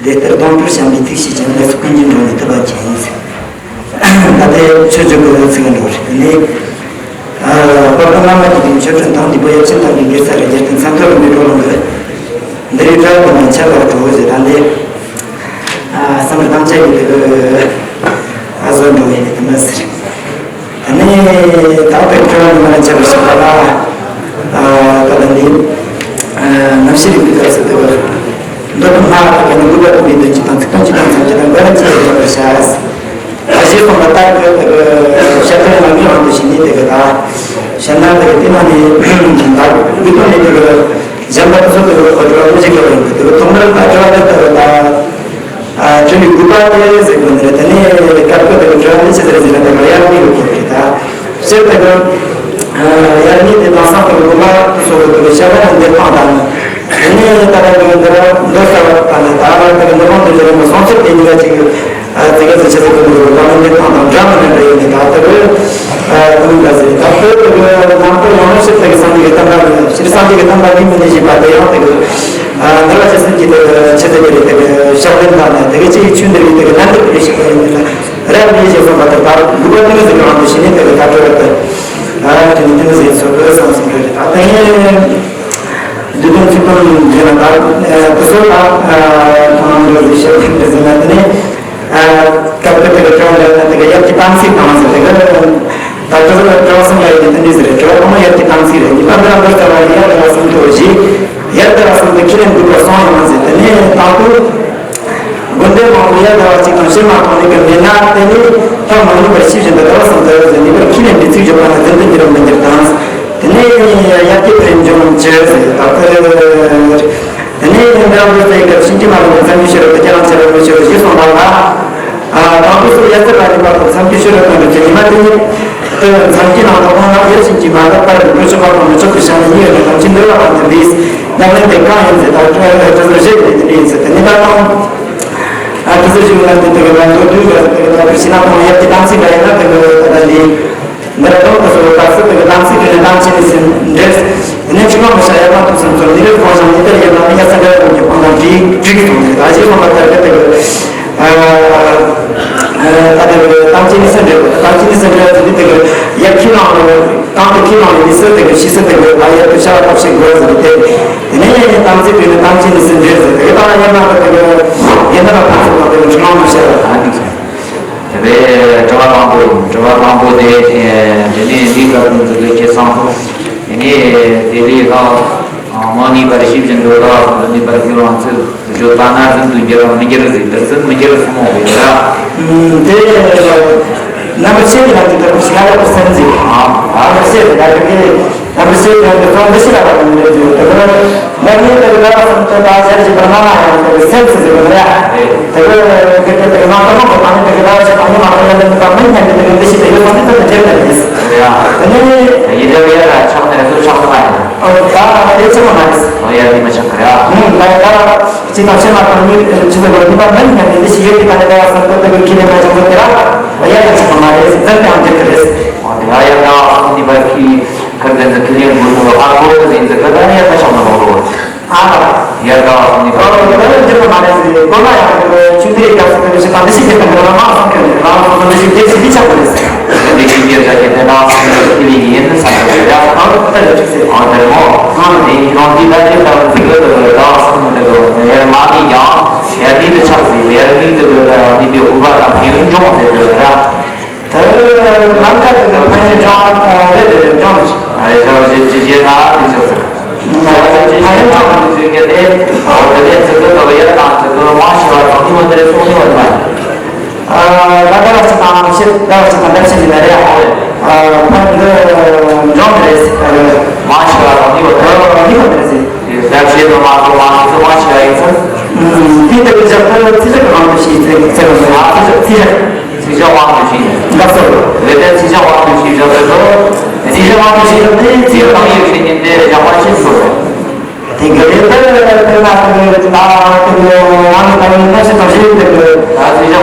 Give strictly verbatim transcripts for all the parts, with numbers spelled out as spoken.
དེ་ལྟར་སྡོང་གྲོགས་བྱམས་པའི་ཐུགས་རྗེ་ཅན། ལས་ཚོགས་ཀུན་གྱི་འགྲོ་ནས་ཐུབ་པ་མཁྱེན། ད་ལྟའི་ཆོས་བརྗོད་ཀྱི་ཚིག་འགྲོ་རེད། དེ་ནས་ཨ་བར་དུ་བླ་མ་དགེ་ལྡན་ཆོས་སྒྲོན་དང་། འདུས་པ་ཡབ་ཆེན་དམ་པའི་དགེ་རྩ་རུ། རྒྱལ་བསྟན་མཚན་ཐོ་རིས་མེད་འགྲོ་ལོང་གི། འདི་རིགས་གྲྭ་བ་དུ་མ་ཆར་པར་འགྲོ་ཟེར། ད་འདི་ཨ་བསམ་པ་དང་བཅས་ཀྱི་དེ་གི་ཨ་བཟོ་འགྲོ་ཡིན་དེ་མ་ཟེར། ཨ་ནི་ད་ལྟའི་གྲྭ་བ་དུ་མ་ལ་ཆར་པར་ཞིག་པ་ལ། ཨ་ད་ལྟ་འདི་ཨ་རྣམ་ཤེས་རིག་པའི་སྐབས་སུ་དེ་གི་མདོ་དང་སྔགས་ཀྱི་ནི་དགོས་པ་དུ་མའི་དོན་སྤྱི་དང་ཚིག་དོན་སྤྱི་དང་མཚོན་བྱེད་དང་འགལ་བ་ཅི་ཡང་མེད་པར་བྱ། ད་གཞི་གསུངས་པ་ལྟར་གྱི་དེ་གི་བཤད་པའི་ངག་གི་དབང་དུ་བྱས་ནས་དེ་གི་ད་བཤད་ན་དེ་གི་དེ་ནང་ནས་ད་དགོས་དོན་ནི་དེ་གི་གཞན་པ་དེ་ཚོ་དེ་གི་གོ་སྒྲིག་བ་ཀུན་གཞི་དགོས་པ་ཡིན་གི། དེ་གི་ཐོག་མར་ད་དྲི་བ་དེ་ལྟ་བུ་ད་ཨ་དྲི་བའི་དགོས་པ་དེ་ཟེར་དགོས་ནི་རེད། དེ་ནས་སྐབས་ཀྱི་དེ་གི་དྲི་བ་འདི་ཅི་ཟེར་ཟེར་ན་དེ་གི་དབྱར་གནས་ཡོད་དགོས་རེད། ད་སྤྱིར་དེ་གི་ཨ་དབྱར་གནས་དེ་དེང་སང་དེ་གི་དགོན་པ་དེ་ཚོ་གི་དེ་གི་བཤད་པ་ནི་འདིར་བཏང་དང་། དེ་ནས་ད་ལྟ་གི་འདིར་མདོ་རྩ་བ་དང་ནི་ད་ལྟ་དེ་གི་མདོ་ཁམས་དེ་ཚོ་རིམ་པ་སོང་ཚུལ་དེ་གཉིས་ཀ་ཅིག་ཨ་དེ་ག་ཚོད་ཆེ་ཚོད་ཀྱི་འདུག་རེད། བ་ལན་འདི་དང་དང་འདྲ་མི་འདྲ་འདྲ་ཡོད་ནི་ད་ལྟ་བུ་ཨ་དུང་འདྲ་ཟེར། ད་ལྟ་བུ་གི་ནང་དུ་ཡང་ན་ཕྱིར་དེ་གི་སངས་རྒྱས་ཀྱི་བསྟན་པ་ནི་ཕྱིར་སངས་རྒྱས་ཀྱི་བསྟན་པ་ནི་མི་ནི་ཞེས་པ་དེ་ཡང་དེ་གི་ཨ་འདུལ་བ་སྤྱི་གསུམ་གྱི་དེ་གི་ཆེད་དུ་གི་རེད། དེ་གི་ཕྱག་ལེན་དང་ནི་དེ་གི་ཅིག་ཆོས་འདི་རིགས་དེ་གི་ལན་དུ་གི་ཞིག་པ་ཡིན་ན་རབ་ནི་ཞེས་གསུངས་པ་དེ་ལྟར་དགོས་པ་ནི་ཟེར་གི་རང་དུ་ཞི་ནི་དེ་གི་ད་སྤྲོ་བ་དེ་ཨ་དེ་ནི་དེ་ནི་ཟེར་ཚོད་དགོས་བསམ་སོང་རེད། ད་དེ་ནི། བསྡུས་དོན་ཚིག་དོན་ཡིན་ན་ད་དེ་ཚོ་ད་ཐང་འགྲོ་ཟིག་བཤད་ཀྱི་འདུག་ཟེར་ན། དེ་ནས་སྐབས་དེ་དེ་གི་དྲི་བ་འདྲ་ན་དེ་གི་ཡབ་ཀྱི་དམ་ཚིག་དང་ཟེར། དེ་གི་ད་དྲི་བ་དྲི་བ་གསུམ་ལ་ཡིན་དེ་འདྲ་ཟེར། དྲི་བ་དང་པོ་ཡབ་ཀྱི་དམ་ཚིག་རེད། གཉིས་པ་འདི་རང་འདིར་ལྟ་བ་ཡི་ཡབ་འདྲ་བ་གསུམ་དུ་བཞི། ཡབ་འདྲ་བ་གསུམ་དུ་ཁས་ལེན་དགོས་པར་གསུངས་ཡོང་ཟེར། དེ་ནས་དང་པོ། དགོན་སྡེ་མང་པོ་ཡབ་འདྲ་བ་གཅིག་དང་ཕྱིར་མ་གཏོང་ནས་ཀྱང་མེད་ན། དེ་ནི་ཐབས་མ་ཡིན་པར་ཤེས་བཞིན་དུ་ལྟ་བ་གསུམ་ལྟར་ཟེར། ནུས་པར་ཁས་ལེན་པའི་ཚིག་བརྗོད་པ་ན་བདེན་དུ་འགྱུར་རམ་མི་འགྱུར་དང་། དེ་ནས་ཡབ་ཀྱི་ཕན་འབྱུང་ཅི་ཟེར་ད་ལྟ། དེ་ནས་འདྲ་བོ་ཟེར་སྐབས་ཕྱིན་ཅི་མ་ལོག་པའི་མཚན་ཉིད་ཤེས་རབ་ཏུ་སྐྱེ་རང་ཆེ་བར་མི་ཤེས་པར་ཞེས་གསུངས་པ་ལ། ཨ་དང་པོ་སུ་ཡ་རྩེ་ལ་ཉེས་པ་དང་མཚན་ཉིད་ཤེས་རབ་དང་འདྲ་ཅེས་ཉི་མ་དེ་ཉིད་དུ་མཚན་ཉིད་ནང་དུ་སྤོང་ན་ཡབ་ཕྱིན་ཅི་མ་ལོག་པར་འགྲོ་ཆོག་པ་དང་མི་ཆོག་པའི་ཞལ་ནས་ཉེས་ཡོད་ནས་དམ་ཆོས་འདུལ་བ་དང་ལྡན་པས་ཉམས་ལེན་དེ་གང་ཡིན་ཟེར་ད་དྲི་བ་དྲི་ཟུར་བཞི་ཡོད་དེ་འདྲ་ཡིན་ཟེར། དེ་ནས་ད་དང་། ཨ་དེ་ཚོ་ཞིག་ལ་དེ་དེ་གི་ལ་མདོར་བསྡུས་ལ་དེ་གི་ལ་བཤད་ན་དང་ཡབ་ཀྱི་དམ་ཚིག་ལ་ཡིན་ན་དེ་གི་ད་ལྟ་འདི་འདིར་ལྡོག་ཏུ་སོང་བ་སྐབས་སུ་དེ་གི་དམ་ཚིག་དེ་ནི་དམ་ཆོས་ནི་ཟིན་འདྲེས། དེ་ནས་ཆོས་མ་མི་བྱ་ཡ་མ་ཐུབ་སོང་ཚོ་ནི་རེ་ཁོང་ཞང་ནི་དེར་ཡིན་ན་ནི་ཡ་ས་འདྲ་ཡོང་གི་ཁོང་དང་བྲིས་བྲིས་སོང་ནས་ད་གཞི་སོང་བ་ལྟར་གི་དེ་གི་ཨ་ད་དེ་གི་དམ་ཆོས་ནི་ཟིན་འདྲེས། དམ་ཆོས་ནི་ཟིན་འདྲེས་ཟིན་ནི་དེ་གི་ཡབ་ཁྱི་ནང་ལ་གང་དུ་ཁྱི་ནང་ལ་ནི་སུ་དེ་གི་ཤི་སུ་དེ་གི་ད་ཡབ་ཏུ་བྱ་བ་ཐབས་ཤེས་དགོས་ཟེར་ཏེ། དེ་ནས་དམ་ཚིག་དེ་ནི་དམ་ཆོས་ནི་ཟིན་འདྲེས་ཟེར། དེ་གི་ད་ཡིན་ན་དེ་གི་ཡིན་ན་ད་ཕན་ཚུན་དང་དེ་གི་ཆོས་མ་མི་བྱ་ཡ། དེ་དྲི་བ་དང་པོ་ཡིན། དྲི་བ་དང་པོ་དེ། དེ་ནས་འདི་སྐབས་ཀྱི་འཛུགས་པའི་ཁེ་བཟང་པོ། དེ་ནས་དེ་ལས་ལྷག་མ་ནུས་པར་ཤེས་བཞིན་དུ་ལྟ་བ་གསུམ་དུ་ནུས་པར་འགྱུར་བ་ཚུལ་བརྗོད་པ་ན་རྫུན་དུ་འགྱུར་བ་མི་འགྱུར་ཟེར། དེར་རྫུན་མི་འགྱུར་གསུམ་མོ་ཡོད་ལ། དེ་རྣམ་པར་ཤེས་ཀྱི་ལམ་གྱི་ཐབས་ཤེས་ལ་ལ་སེམས་ཟེར། རྣམ་པར་ཤེས་ཀྱི་ལམ་གྱི་རྣམ་པར་ཤེས་ཀྱི་ལམ་གྱི་ཐབས་འདི་ཤེས་ལ་ལ་མི་འདྲ་ཟེར། དེ་ལ་ལ་ནི་དེ་ལ་ལ་སེམས་དེ་ལ་ཤར་གྱི་པར་མ་ན་ཡང་དེ་སེམས་ཟེར་གི་རེད། དེ་ལ་གི་དེ་ལ་ན་ཏོ་ནོ་གི་ཨ་ནི་དེ་ལ་ཤར་ཨ་ནི་མ་ཏོ་ཡང་དེ་ལ་མི་ཉན་གི་དེ་ལ་འདི་ཤེས་དེ་ཡོད་པ་ནི་དེ་ལ་འདྲེན་པ་ཡིན། དེ་ནི་ཡི་དེ་ལ་ཡ་ཆགས་ནས་སུ་ཆགས་མ་ཡིན། ཨོ་ད་དེ་ཆགས་མ་ཡིན། ཨོ་ཡ་དེ་མ་ཆགས་གི་རེད། ད་ད། ཅི་དང་ཕྱི་མ་དང་ནི་ཅི་དང་གོ་ནི་པ་མིན་ཀྱང་དེ་འདི་ཞིག་ཡོད་ཀྱི་ད་ནི་ད་བ་སང་ཏོ་ཏོ་གི་ཁྱི་ལེན་པ་ཅང་ཏོ་དེ་ར་ཡ་ཡ་ཆགས་པ་མ་རེད། ཟན་དེའང་འགྲིག་གི་རེད། འོ་དེ་ཡ་ཡ་ད་བ་སང་ནི་པ་ཁྱི་ཁར་དེ་ཚོ་ཁྱི་ལེན་དགོས་ནོ་ཧ་གོ་གི་ཟིན་ཚེ་ག་ད་ནི་ཡ་ད་ཆགས་ན་མ་གོ། ཨ་ཡ་ད་བ་སང་ནི་པ་ཁྱི་ལེན་དགོས་ནོ་ཧ་གོ་གི་ཟིན་ཚེ་ག་ད་ནི་ཡ་ད་ཆགས་ན་མ་གོ། ཨོ་ད་ནི་འགྲིག་པ་མ་རེད་ཟིན་གོ་ན་ཡང་དེ་ཆུ་དེ་སྐབས་སུ་དེ་བཞིན་པ་འདི་ཞིག་དེ་ཁྱི་ལེན་དགོས་ན་མ་སང་ཁྱོད་ནི་རང་སོ་སོ་འདི་ཞིག་དེ་ཞིག་འདི་ཆགས་པ་རེད། དེ་ཁྱི་སྐྱེ་ས་ཀྱི་དེ་ན་སོང་ནས་ཁྱི་ལེན་ཡིན་ས་རེད་ཡ། ཨོ་ད་ལ་ཆུ་ཟེར། ཨོ་དེ་མོ། ཨ་དེ་ཁྱོད་འདི་ད་ཅི་ལྟ་བུ་ཟིག་གི་ད་ད་སོང་ནས་ད་ཡར་མ་ནི་ཡང་ཡར་ནི་དུ་ཆགས་ཟིག་ཡར་ནི་དུ་ད་ནི་དེ་དབུ་པ་དང་ཕན་ཡོན་འབྱུང་ཟེར་དུ་ད། ད་ནམ་མཁའ་དུ་ད་ཕན་ཡོན་འབྱུང་རེད་དེ་འབྱུང་། ཨ་རེ་ད་ཅི་ཅི་ཅི་ད་དེ་ཆགས་ཟིག་ད་ཅི་ཅི་ཕན་ཡོན་འབྱུང་ཟེར་གི་དེ། ཨོ་དེ་ལས་ཟིག་གི་ད་ཡར་དང་ཟིག་གི་མ་ཤི་བ་དང་ནི་མ་དེ་རེ་སོང་ནི་མ་དེ་མ། ད་ལྟ་བ་ཅིག་དང་ཕྱིར་ལྟ་བ་ཅིག་དང་ལྟ་བྱེད་ཀྱི་ལ་རེད། ཕར་འདི་འབྱུང་གི་རེད། མ་ཤི་བ་དང་ནི་བ་དང་ནི་བ་རེད་ཟེར། ལྟ་བྱེད་དུ་མ་གཏོགས་མ་ཤི་ཚུལ་མ་ཤི་བ་ཡིན་ཚུལ། དེ་ལྟ་བུའི་ཞག་ཏུ་ཚིག་ཞག་གི་དབང་དུ་བྱས་ཚེ་ཚེ་རུ་ཚེ་ཚིག་ཞག་ཚིག་ཞག་དབང་དུ་བྱས་ནས་འདབ་སོ་རེད་དེ་ཚིག་ཞག་དབང་དུ་བྱས་ཞག་ཏུ་ཚིག་ཞག་དབང་དུ་བྱས་ཏེ་ཚིག་གང་ཡོད་བྱེད་ཉིན་དེ་ཞག་པ་ཤེས་སོ་རེད། དེ་ག་རེ་ལྟར་དཔེར་ན་དེ་ད་དེ་ལོ་ང་ནི་ད་ཡིན་ན་ཞིག་དང་ཞིག་དེ་གི་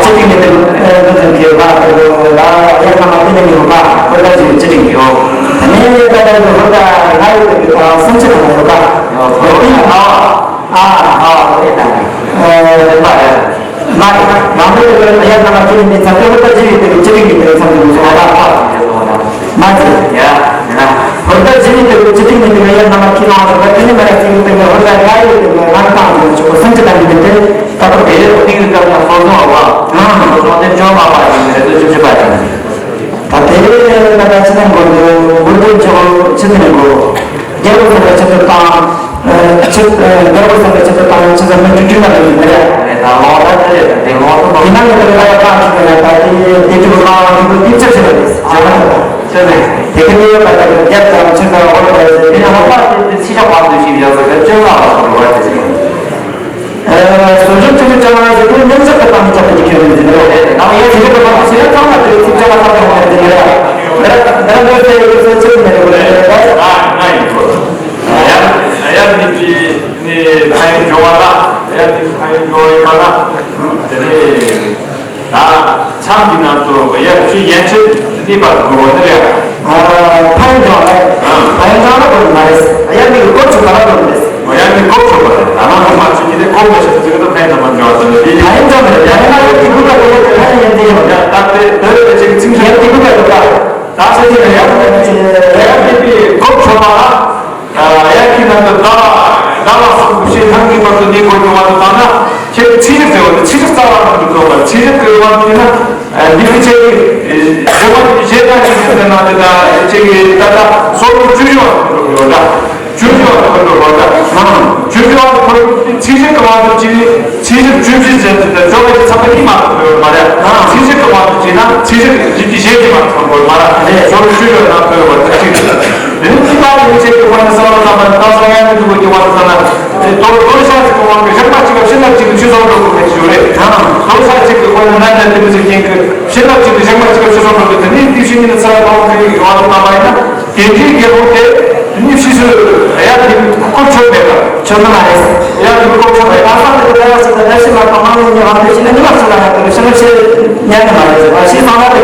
ཅི་ཅིག་ནི་དེ་ལོ་དེ་ཚོ་གི་ད་དེ་ལོ་ད་ཡར་ཐ་མ་དེ་ནས་ཡོད་པ་ཁོ་ད་ཅིག་ཅི་ཅིག་ཡོད། དེ་ནས་ད་ད་དེ་ལོ་ད་ང་ཡོད་དེ་གི་ད་སུམ་ཅུ་ཐ་མ་ཡོད་པ་ཡོད་པ་ཡིན་ན་ཨ་ཨ་དེ་ད་ཨ། མ་རེད། ང་ཚོ་དེ་གའི་ཡར་ནང་ལ་ཁྱེད་ནི་མཚམས་དེ་ཧོར་ཟླ་བཞི་བའི་དེ་གའི་སྤྱི་ཟླ་གཉིས་དེ་གའི་མཚམས་དེ་ཚོ་ང་ད་ཕར་མ་ཚེ། ཡ། ཧོར་ཟླ་བཞི་བའི་དེ་གའི་སྤྱི་ཟླ་གཉིས་དེ་གའི་ཡར་ནང་ལ་ཁྱེད་རང་ཚོ་དེ་ནི་མ་རེད། སྲིད་དེ་གའི་ཧོར་ཟླ་ལྔ་བའི་དེ་གའི་ང་ཐང་དེ་ཚོ་སུམ་ཅུ་དང་གཉིས་དེ་ད་དུང་དེ་རེད། ཁོ་ཏིང་རི་སྐབས་ལ་སོ་སོ་བ། ཨང་། སོ་སོ་དེ་བཅོ་ལྔ་པ་ཡིན་རེད། དེ་བཅུ་བཞི་པ་ཡིན། ད་དེ་ལ་ད་ཕྱི་ནང་གོ་འདུག་འགུལ་འདུག་ཆོག་ཕྱི་ནང་གོ་རྒྱལ་པོ་ཟེར་བའི་ཆེད་དུ་བཏང་། ཆེད་རྒྱལ་པོ་ཟེར་བའི་ཆེད་དུ་བཏང་ཆེད་ཟེར་མི་བཅུ་བཅུ་ལ་ཡིན་མི་རེད། རེད། ད་ལོག་ད་དེ་རེད། དེ་ལོག་ད་ལོག་དེ་ནང་གི་དེ་ལ་ཡ་བཏང་ཆེད་ལ་ཡ་ད་དེ་དེ་དུ་ལ་དེ་དུ་དེ་ཆེད་ཆེད་ལ་རེད། ཨ་ཆེད་ལ་དེ་གི་དེ་ཡོད་པ་ད་རྒྱལ་དང་ཆེད་ལ་འོ་ད་རེད། དེ་ནང་ལ་དེ་ཕྱི་ཤ་བ་དུ་ཞིག་ཡོད་ཟེར་བའི་ཆེད་ལ་བ་དུ་བ་དེ་ཟུང་འཇུག་ཆོས་ཀྱི་བྱ་བ་ཟེར་དུས་མཉམ་གཞག་གི་སྟེང་ནས་ཁྱབ་པའི་ཁྱད་ཆོས་ཡིན་ཟེར་ནས། ཡང་ཡང་ཞིག་གི་བར་ཞིག་ཡང་ཚང་མ་དེ་ཚིག་བཅད་པ་ཙམ་དུ་མ་ཡིན་ཟེར་ནས། འདི་འདི་འདི་ཚེ་ཡོད་ཚེ་ཚེ་ནས་རེ་བ་ཡོད་པས། ཨ་ཡ་ནི་ཅི་ནི་ཕན་ཡོན་འབྱུང་བ་ལ། ཡ་ནི་ཕན་ཡོན་འབྱུང་བ་ཡིན་པ་ལ། དེ་ནས། ད་མཚམས་ཀྱི་ནང་དུ་ཡར་ཆུ་ཡན་ཆད་གནས་པར་དགོས་པ་དེ་རེད། ཕན་ཡོན་ལ་ཕན་ཡོན་ལ་དགོས་མ་རེད། ཡར་ནི་གོ་ཆོད་པ་ལ་དགོས་མ་རེད། ཡར་ནི་གོ་ཆོད་པ་རེད། ད་ནང་དུ་མ་ཆུ་ཀྱི་དེ་གོ་མ་ཆོད་ཟེར་གི་ད་ཕན་ཡོན་མ་འཇོག་ཟེར་ནས་དེ་ཕན་ཡོན་ལ་ཡར་ན་ཡར་གྱི་དགོས་པ་དེ་ཡོད་དེ་ཕན་ཡོན་དེ་ཡོད། ཡ་ད་དེ་དེ་རེད་ཅིག་ཚིག་ཡར་གྱི་དགོས་པ་དེ་ད་ད་ཆ་ཅིག་ཡར་ཡར་གྱི་གོ་ཆོད་པ་ལ། ཡར་གྱི་ནང་དུ་ཟླ་བ་ཟླ་བ་གསུམ་ཕྱེད་ཐང་གི་བར་དུ་གནས་དགོས་ཀྱི་བར་དུ་བཏང་ན། ཁྱེད་ཀྱི་ཚེས་བཞི་ཟེར་བ་དེ་ཚེས་བཞི་རྩ་བ་རང་དུ་འགྲོ་བ། ཚེས་བཞི་ཟེར་བ་དེ་ན་འདི་ཚེ་ཁྱེད་ཀྱི་ཟེར་བ་དེ་གཞན་དག་ཅིག་ཟེར་ན་དེ་དག་ཁྱེད་ཀྱི་ད་ལྟ་སོ་སོ་བཅུ་བཞི་བ་དུ་འགྲོ་དགོས་པ་འདྲ། བཅུ་བཞི་བ་དུ་འགྲོ་དགོས་པ་འདྲ། བཅུ་བཞི་བ་དུ་འགྲོ་ཚེས་བཞི་གི་བར་དུ་ཅིག་ཚེས་བཞི་བཅུ་བཞི་ཟེར་དུས་ད་འཇོག་པའི་ཚབ་ཏུ་གཉིས་མ་གཏོགས་ཡོད་མ་རེད། ཚེས་བཞི་གི་བར་དུ་བྱས་ན་ཚེས་བཞི་གི་རིགས་ཀྱི་གཞན་གྱིས་མ་གཏོགས་ཡོད་མ་རེད། ཞོར་དུ་ཆོས་ཡོད་ན་ཐོས་ཡོད་པ་ད་གཅིག་རེད། དེ་ནི་གཉིས་པ་ནི་ཆེད་དུ་དབང་གསལ་བ་ཙམ་པ་ནི་ད་སོ་ཡང་མི་འདུག་གི་དབང་ཙམ་ན། དེ་དོ་དོ་ཤ་ཚིག་གི་དབང་གི་ཞག་མ་གཅིག་ག་ཕྱི་ལ་གཅིག་ཏུ་ཆོས་ཚོགས་འགྲོ་དགོས་པའི་ཞུ་རེད། དོ་ཤ་ཚིག་གི་དབང་ནི་ན་ན་དེ་མི་ཚིག་རྐྱེན་གྱིས་ཕྱི་ལ་གཅིག་ཏུ་ཞག་མ་གཅིག་ག་ཆོས་ཚོགས་འགྲོ་དགོས། དེ་ནི་དེ་ཕྱི་ཉིན་ནི་ཚེ་རབས་དབང་གི་ཡོད་པ་ཙམ་པ་ཡིན་ན། དེ་འདྲའི་རྒྱལ་པོ་དེ་ནི་ཕྱིས་སུ་ཡར་དེ་ཁོ་ཆོད་མེད་པ། ཆོད་ནི་མ་རེད། ཡར་དེ་ཁོ་ཆོད་མེད་པ། ས་དེ་གི་ལྟ་བ་ཞིག་དང་བཀྲ་ཤིས་མ་གཏོགས་མ་ལུས་ཉེ་བར་དུ་ཕྱིན་ན་ཉི་མ་གཅིག་ལ་ཡང་དེ་གི་ཕྱི་ལ་ཕྱིར་ཉན་ནི་མ་རེད་ཟེར་བ་ཞིག་སོང་ན། དེ་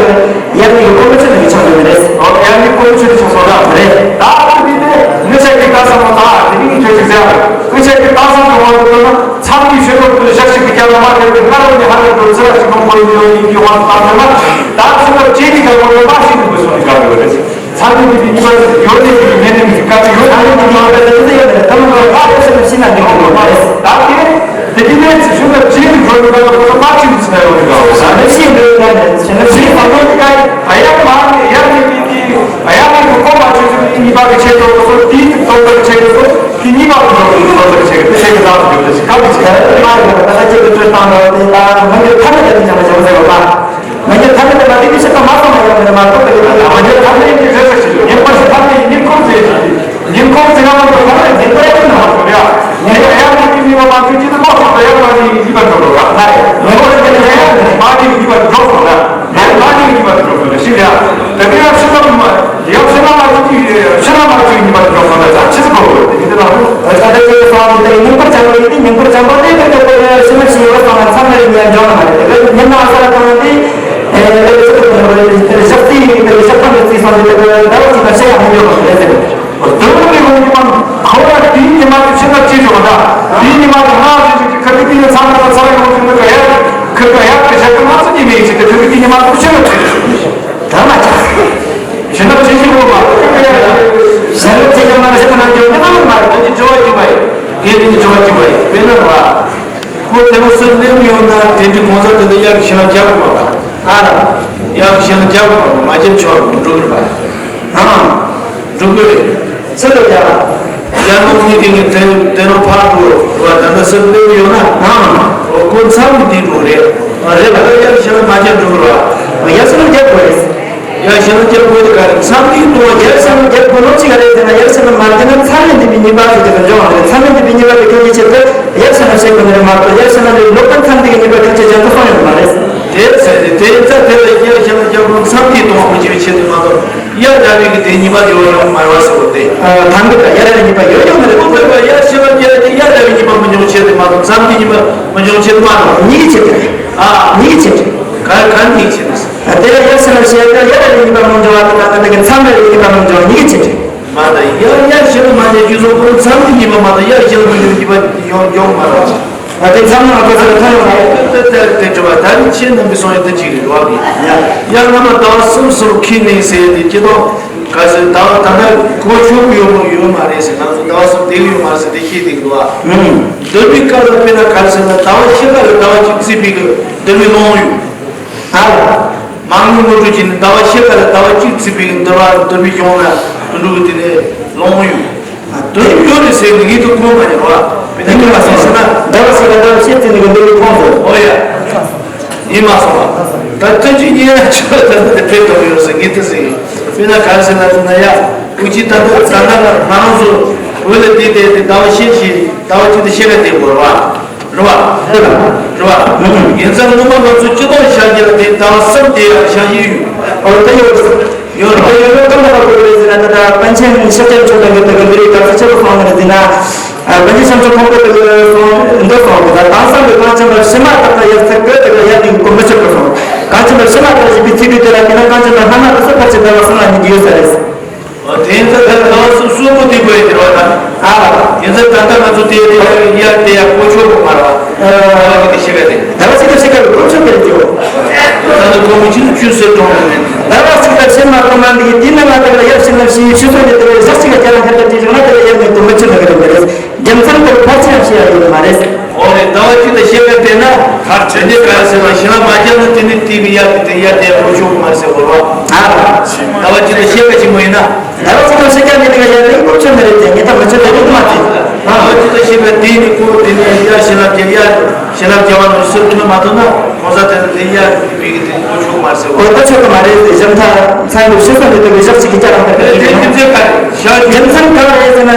གི་ཡར་དེ་གི་ཁོ་མི་ཆོད་ནི་གི་ཆགས་ཡོད་ནི་རེད། ཨོ་ཡར་དེ་ཁོ་མི་ཆོད་ནི་ཆགས་སོང་ན་རེད། ད་ཁོ་དེ་དེ་ངི་ཆ་གི་ལྟ་བསམ་བློ་ད་དེ་གི་ངི་ཆོས་ཅིག་ཟེར། ངི་ཆ་གི་ལྟ་བསམ་གི་དབང་དུ་བཏང་ན་མཚམས་ཀྱི་ཤོད་ལོག་ཏུ་ཞག་ཞིག་གི་རྒྱབ་ལ་མ་ཁེལ་ཏེ་སྔར་བས་ནི་ཧ་ལས་འགྲོ་ཚུལ་ལ་ཅིག་ཁོང་ཁོ་ཡིན་ཡོད་ཡིན་གྱི་དབང་དུ་བཏང་ན། ད་ཚུལ་ལ་ཅིག་གི་རྒྱབ་ལ་མ་ཤེས་ནི་དགོས་སོང་ནི་དགའ་གི་རེད། མཚམས་རེ་དེ་དེ་གཉིས་པ་ཡོད་ནས་དེ་ཉན་ནས་མི་དགའ་གི་ཡོད། ཨ་ནི་དེ་དེ་ཡོད་པ་དེ་དེ་ཡོད་པ་དེ་ད་མ་ལོ་ཨ་རེ་ཤི་ན་ཤི་ན་འགྲིག་གི་ཡོད་མ་རེད། ད་དེ་དེ་དེ་ནས་ཚིག་ཤུགས་ལ་ཅིག་གི་འགྲོ་གི་འདུག་ལ་མ་ཅིག་ཚིག་ན་ཡོད་གི་འདུག་ཨ་ནི་ཤི་འགྲོ་གི་ན་ནི་ཤི་ན་ཤི་ན་ཤི་ན་ཤི་ན་ཤི་ན། ཨ་ཡ་མ་ནི་ཡ་ནི་དེ་དེ་ཨ་ཡ་ནི་གི་གོ་མ་ཆོད་ཚུལ་གཉིས་པ་གི་ཆེད་དུ་སོ་དེའི་ཚིག་ཐོག་ཏུ་ཆེད་དུ་སོ་དེ་གཉིས་པ་གི་འགྲོ་གི་འདུག་ལ་ཆེད་དུ་ཆེད་དུ་ད་འགྲོ་གི་འདུག་ག་གི་ཆེད་དུ་མ་ཡོད་ད་ཆེད་དུ་ཆོས་བཏང་འདྲ་བ་དེ་ད་མི་འདི་ཐ་ན་ད་དེ་ཅང་མ་བྱ་བ་ཟེར་བ་ད། མ་གྱུར་ཐ་མལ་དེ་མ་དེ་གི་ཕྱིར་ད་མ་སོང་ན་ཡང་མི་མ་ཐོབ་པའི་ལས་ལ་མ་གྱུར་ཐ་མལ་གྱི་རེ་བ་ཞིག་ཡོད། ཉིན་པར་ཞིག་ཐ་མལ་ཉིན་ཁོང་ཚེ་ཞིག་ཉིན་ཁོང་ཚེ་རང་ལ་ཐ་མལ་འཛིན་པའི་ཀུན་ནས་མ་ཐོབ་ཡ། ཉིན་ཡང་ཡང་མི་གྱུར་མི་བ་མ་གྱུར་གྱི་དུ་མ་ཐོབ་པ་ཡང་མ་ནི་ཡིད་པར་འགྲོ་རོགས་ལ་ཡིན་པར་དེ་ནི་ཡང་མ་གྱུར་ཡིད་པར་འགྲོ་སོང་ལ་ཡང་མ་གྱུར་ཡིད་པར་འགྲོ་སོང་ལ་ཞིག་ཡ། དེ་ནི་ཡང་ཕྱི་ལམ་མ་ཡང་ཕྱི་ལམ་མ་གྱུར་གྱི་ཕྱི་ལམ་མ་གྱུར་ཡིད་པར་འགྲོ་སོང་ལ་ཡང་ཕྱི་ཚུལ་གོ་དགོས་དེ་ནི་དེ་ལ། ད་ལྟ་ཁྱེད་ཀྱི་སོང་དེ་ཉིན་པར་བྱ་བ་ཡིན་ཏེ་ཉིན་པར་བྱ་བ་དེ་ཁྱེད་ཀྱི་ཕྱི་མ་ཕྱི་ཡོད་སོང་ན་མཚམས་རེ་ཉན་འཇོག་ན་མ་རེད། དེ་ག་ཉིན་ནང་ས་ལ་བཏང་ན་དེ་ཨེ་ཞག་རྩིས་ཡིན་པའི་ཞག་ཐམ་གྱི་རྩིས་སོང་དེ་དེ་ག་ཟླ་བ་གཅིག་དང་ཕྱེད་ཡང་མི་ཡོད་པ་རེད་ཟེར། དོན་དངོས་ཀྱི་ངོ་བོ་ཁོ་ར་དེའི་ཉི་མ་དེ་ཕྱི་ལ་ཅི་བྱུང་ད་དེའི་ཉི་མ་དེ་སྔ་ཕྱི་ཅིག་གི་ཁ་ཁི་དེ་ནི་ཚང་མ་ཚང་ཡོང་བཞིན་དུ་ག་ཡ་ཁི་ག་ཡ་གི་ཞག་གི་སྔ་ཚོད་ཀྱི་མི་ཡིན་ཞིག་དེ་ཁི་ཁི་དེ་ཉི་མ་དེ་ཕྱི་ལ་ཅི་བྱུང་། ད་མ་ཆགས། གཞན་ལ་བྱེད་ཀྱི་ཡོད་མ་རེད། གཞན་ལ་བྱེད་ཀྱི་མ་རེད་ཟེར་ན་འགྱོ་ཀྱི་མ་རེད། ད་འདི་འགྱོ་བ་གྱིས་པ་ཡིན། དེ་འདི་འགྱོ་བ་གྱིས་པ་ཡིན། དཔེར་ན་ར། ཁོ་དེ་མོ་སུ་ལེན་ཡོང་ན་དེ་འདྲའི་གོང་ས་དེ་འདྲ་གཡག་གི་ཞེ་ན་རྒྱག་དགོས་པ། ཨ་ར། གཡག་གི་ཞེ་ན་རྒྱག་དགོས་པ་མ་རྒྱབ་ཆོག་འགྲོ་གི་རེད་པ། ཨང་། འགྲོ་གི་རེད། ཚེ་ལ་རྒྱག་ཡར་ནང་མི་དེ་ནི་དེ་དེ་རུ་ཕར་འགྲོ་བ་ད་ལྟ་སུ་ལེན་ཡོང་ན་ཨང་། ཁོ་མཚམས་མི་དེ་འགྲོ་རེད། རེད་པ། ད་གཡག་གི་ཞེ་ན་མ་རྒྱབ་འགྲོ་གི་རེད་པ། གཡག་ཞེ་ན་རྒྱབ་དགོས་རེད། ཡར་ཞེ་ན་རྒྱབ་དགོས་དེ་ག་རེ་མཚམས་ཀྱི་ལྟུང་བ་ཡར་ཞེ་ན་རྒྱབ་དགོས་ལོ་ཅི་ག་རེ་ཟེར་ན་ཡར་ཞེ་ན་མ་རྒྱབ་ན་མཚམས་མེད་འདུན་པའི་ཉེས་པ་ཟེར་གྱི་དང་འཇོག་རེད། མཚམས་མེད་འདུན་པའི་ཉེས་པ་དེ་སྐྱོན་གྱི་ཆེད་དུ་ཡར་ཞེ་ན་བྱེད་དགོས་ནི་རེད་མ་གཏོགས་ཡར་ཞེ་ན་ལས་ལོག་པ་མཚམས་འདི་གི་ཉེས་པ་ཐམས་ཅད་རྒྱབ་ཏུ་སོང་ཡོད་མ་རེད། དེ་ཟེར་ཏེ་དེ་ཡིན་ཙང་དེ་ལ་ཡར་ཞེ་ན་རྒྱབ་དགོས་མཚམས་ཀྱི་ལྟུང་བ་མི་བྱེད་པའི་ཆེད་དུ་མ་གཏོགས་ཡར་རྒྱབ་པའི་གི་དེ་ཉེས་པ་དེ་བ་ཡང་མ་ཡོད་ཟེར་བ་སྟེ། ཐང་གི་ཀ་ཡར་རྒྱབ་པའི་ཉེས་པ་ཡོད་ཡོད་མ་རེད། ཁོ་ཚོས་པ་ཡར་ཞེ་ན་རྒྱབ་དེ་ཡར་རྒྱབ་པའི་ཉེས་པ་མི་འབྱུང་ཆེད་དུ་མ་གཏོགས་མཚམས་ཀྱི་ཉེས་པ་མི་འབྱུང་ཆེད་དུ་མ་གཏོགས་གཉིས་ཀྱི་ཆེད་དུ་རེད། ཨ་གཉིས་ཀྱི་ཆེད་དུ་རེད། ག་ག་འདི་ཡིན་ཟེར་ན་བཤད་ན་ཡར་རེ་ཉེས་པ་མང་འཇོག་པ་དང་ད་ལྟ་གི་མཚམས་རེ་ཉེས་པ་མང་འཇོག་གཉིས་ཀྱི་ཆེད་དུ། མ་ད་ཡར་ཡར་ཞེ་ན་མ་ཉེས་རྒྱུ་སོགས་ཁོ་མཚམས་ཀྱི་ཉེས་པ་མ་ད་ཡར་ཞེ་ན་མ་ཉེས་ཉེས་པ་ཡོང་ཡོང་མ་རེད། ཨ་དེ་ཚང་མ་ང་ཚོ་ཚོ་ཐོན་ཡོང་ལ། དེ་དེ་དེ་དྲི་བ་ད་ནི་ཁྱེད་རྣམ་པས་གསུངས་ཡོད་དེ་གཅིག་རེད་བ་གི། ཡ། ཡང་སྔ་མ་ཟླ་བ་གསུམ་གསུམ་ཁེལ་ནས་ཟེར་ཡོད་དེ་སྤྱི་དང་ག་ཟེར་ཟླ་བ་ད་ལྟ་གོ་ཆོག་གི་ཡོད་མ་ཡོད་མ་རེད་ཟེར། ང་ཚོ་ཟླ་བ་གསུམ་བསྡད་གི་ཡོད་མ་རེད་ཟེར་དེ་ཤེས་བསྡད་གི་འདུག་བ། ཨུམ། འདིར་བའི་སྐབས་ལ་དཔེར་ན་ག་ཟེར་ན་ཟླ་བ་ཕྱེད་ཀ་ལ་ཟླ་བ་གཅིག་བརྩིས་པའི་གི་འདིར་བའི་ལོང་ཡོད། ཨ། མ་དངུལ་ངོ་སྤྲོད་བྱས་ནས་ཟླ་བ་ཕྱེད་ཀ་ལ་ཟླ་བ་གཅིག་བརྩིས་པའི་འདུལ་བ་འདུལ་བའི་གཞུང་ལ་དོན་གྲུབ་ཀྱི་དེ་ནས་ལོང་ཡོད། དོན་གྲུབ་ཡོད་རེད་ཟེར་ནས་ངས་དེ་གོ་མ་ཉན་བ། དེ་ནས་མ་སོང་ཟེར་ན་ཟླ་བ་ཞིག་ལ་ཟླ་བ་ཕྱེད་བརྩིས་ནས་འདུལ་བའི་ཁོངས་སུ། ཨོ་ཡ། ཡིན་མ་སོང་བ། ད་ཐོན་སྐྱེད་གཉིས་ཡ་ཆོས་ད་དེ་ཕེབས་ཐུབ་ཡོད་ཟེར་ངས་དེ་ཟེར་ཡོད། དཔེར་ན་ག་རེ་ཟེར་ན་དེ་ན་ཡ། འུ་ཅི་ད་ལྟ་ད་ལྟ་ང་རང་ཚོ་བོད་ལ་བསྡད་དེ་དེ་ཟླ་བ་ཕྱེད་ཕྱེད་ཟླ་བ་གཅིག་དང་ཕྱེད་ཀ་བསྡད་དགོས་རེད་བ། རེད་བ། རེད་བ། ཡིན་ཙང་སྔོན་མ་ང་ཚོ་སྤྱི་བཏང་བཞག་རྒྱུ་ལ་དེ་ཟླ་བ་གསུམ་དེ་ཡང་བཞག་རྒྱུ་ཡོད། ཨོ་དེ་ཡོད། ཡོད་རེད་བ། ཡོད་རེད་བ། ཀམ་ལ་བ་གོ་རེད་ཟེར་ན་ད་ལྟ་པཎ་ཆེན་ཤཱཀྱ་མཆོག་ལ་འགོད་དེ་གི་འདི་རིགས་ག་ཚོད་ཆེ་བ་སོང་ནི་རེད་ཟེར་ན། ཨ་པཎ་ཆེན་ཤཱཀྱ་མཆོག་ཁོང་ཁོ་དེ་གི་སོང་འདི་སོང་གི་ད་དེང་སང་གི་གངས་ཅན་པ་ཕྱི་མ་དག་ལ་ཡར་ཚེ་གོས་དེ་གི་ཡར་ནི་གོམ་པ་ཆེ་བ་སོང་། གངས་ཅན་པ་ཕྱི་མ་དག་བཞི་པའི་ཚེ་དུས་དེ་ལ་དེ་ན་གངས་ཅན་པ་སྔ་མ་དེ་ཚོ་ཕལ་ཆེར་ཟླ་བ་གསུམ་ལ་ཉིན་གྱི་ཡོད་ས་རེད། ཨོ་དེ་ཡིན་ཙང་ད་ལྟ་སོ་སོ་པོ་དེ་དགོས་ཡོད་རེད་བ་ད། ཨ། ཡིན་ཙང་ད་ལྟ་ང་ཚོ་དེ་དེ་ཡར་དེ་ཡར་གོ་ཆོག་གི་མ་རེད་བ། ཨ། ད་ལྟ་དེ་ཤེས་པ་དེ། ད་ལྟ་ཤེས་པ་ཤེས་པ་གོ་ཆོག་གི་རེད་དེ། ད་ལྟ་གོ་མི་ཆོད་ཆོད་ཟེར་གྲོང་རེད། ད་ལྟ་ཅིག་ད་ཤེས་མ་གཏོང་མ་འདི་དེ་ནང་ང་དེ་ལ་ཡར་ཤེས་ན་ཤེས་ཤེས་སོང་དེ་དེ་ལ་ཞག་ཅིག་ལ་རྒྱ་ལ་ཧེ་ད་དེ་རིང་ན་དེ་ལ་ཡར་ནས་གོ་མི་ཆོད་ལ་གི་རེད་མི་རེད། རྒྱུ་མཚན་དེ་ཕལ་ཆེར་ཤེས་ཡ་ཡོད་མ་རེད། འོ་རེད། ཟླ་བ་གཅིག་ལ་ཤེས་པ་དེ་ན་ཕར་དྲན་དེ་ག་རེ་ཟེར་བ་ཞིག་ལ་མ་བརྒྱབ་ན་དེ་ནི་དེ་གི་ཡ་དེ་དེ་ཡ་དེ་ཡ་གོ་ཆོག་གི་མ་རེད་ཟེར་བ་རེད་བ། ཨ། ཟླ་བ་གཅིག་ལ་ཤེས་པ་ཆེན་པོ་ཡིན་ན། ཟླ་བ་གཅིག་ལ་ཤེས་ཀྱང་དེ་དེ་ག་ཡ་དེ་གོ་ཆོད་མ་རེད་དེ་ངེས་ཐག་མ་ཆོད་དེ་རེད་མ་དེ། ཟླ་བ་གཅིག་ལ་ཤེས་པ་དེ་ནི་གོ་དེ་ནི་ཡ་ཞིག་ལ་དེ་ཡ་ཞིག་ལ་རྒྱ་བ་ནོར་སེར་ཐོན་མ་ཐོན་ན་གོང་ས་དེ་ནི་དེ་ཡ་དེ་གི་དེ་གོ་ཆོག་མ་རེད་ཟེར་བ། གོ་ཆོད་གི་མ་རེད་དེ་གཞན་ཐ་ཚང་གི་ཤེས་སོང་དེ་དེ་གི་ཞག་གཅིག་གི་སྐྱ་རང་ཐ་དེ་དེ་རྒྱུ་མཚན་ག་རེ་ཞག་རྒྱུ་མཚན་ག་རེ་ཟེར་ན།